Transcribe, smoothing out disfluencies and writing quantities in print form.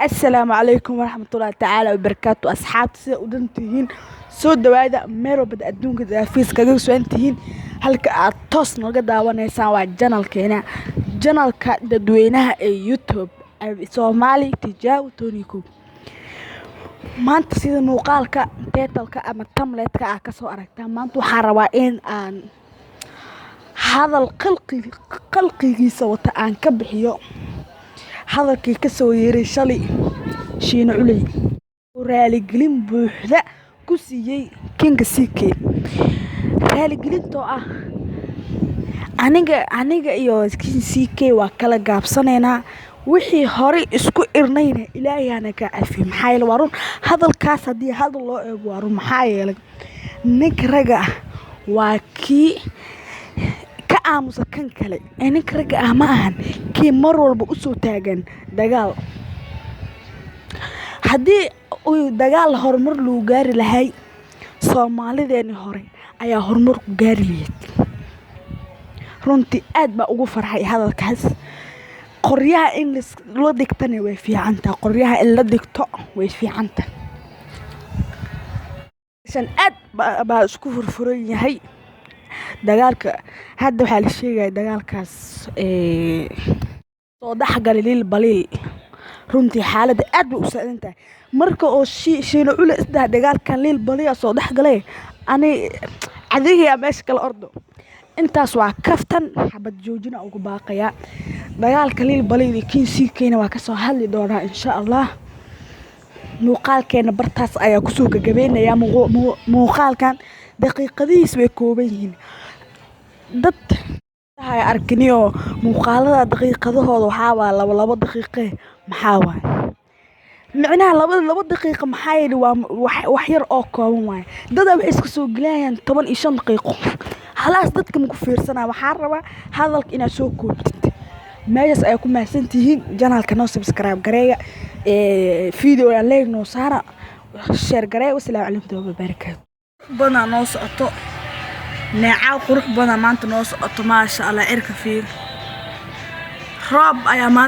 Asalaamu calaykum waraxmatullaahi tacaala wabarakaatu. Asxaabta, sida u dhan tihiin? Soo dhawaada meel walbad adduunka daafiis kaga sugan tihiin. Halka aad toos nooga daawanaysaan waa channelkeena, channelka dadweynaha ee YouTube Soomaali Tijaabo Tony Kow. Maanta, sida muuqaalka titleka ama thumbnailka aad kasoo aragtaan, maanta waxaan rabaa in aan hadal qalqi qalqigiisa wata aan ka bixiyo hadalkii kasoo yeeray shalay Shiine Culey oo raaligelin buuxda ku siiyey Kinga CK. Raaligelintoo ah, aniga iyo King CK waa kala gaabsanaynaa, wixii horey isku irnayna Ilaahay hana ka cafiyo. Maxaa yeelay, waa run hadalkaas. Haddii hadal loo eego, waa run. Maxaa yeelay, ninka ragga ah waa kii ka aamusa kan kale ee ninka ragga ah ma ahan kii mar walba usoo taagan dagaal. Haddii uu dagaal horumar lagu gaari lahay, Soomaalideeni hore ayaa horumar ku gaari lahayd. Runtii aad baa ugu farxay hadalkaas. Qoryaha in la dhigtana way fiicantahay, qoryaha in la dhigto way fiicantahay. Aad baa isku furfuran yahay dagaalka. Hadda waxaa la sheegaya dagaalkaas soo dhexgalay Liil Baliil. Runtii xaaladda aad bay u saadan tahay marka oo Shiine Culey isdaha dagaalkan Liil Baliil soo dhexgalay, ani cadihiyaa meesha kala ordo. Intaas waa kaftan. Xabad joojina ugu baaqayaa dagaalka Liil Baliil iyo King CK-na waa kasoo hadli doonaa, insha Allah. Muuqaalkeena bartaas ayaa kusoo gabagabeynayaa. Muuqaalkan daqiiqadihiis way kooban yihiin. Dad arkiniyo muuqaalada daqiiqadahooda waxaa waa laba labo daqiiqe. Maxaa waaye micnaha laba labo daqiiqo? Maxaa yeele, waa wax yar oo kooban waaye. Dadaa waxay iska soo gelayaan 15 daqiiqo, halaas dadka maku fiirsanaya. Waxaa rabaa hadalka inaad soo koobtid. Meeshaas ayaa ku mahadsantihiin. Channelka noo subscribe gareeya, video aan leeg noo saara, share gareeya. Wasalaamu calaykum warahmatullahi wabarakaatu. Badanaa noo socoto, neecaaw qurux badan maanta noo socoto, maasha Allah. Cirka fiir, roob ayaa maanta.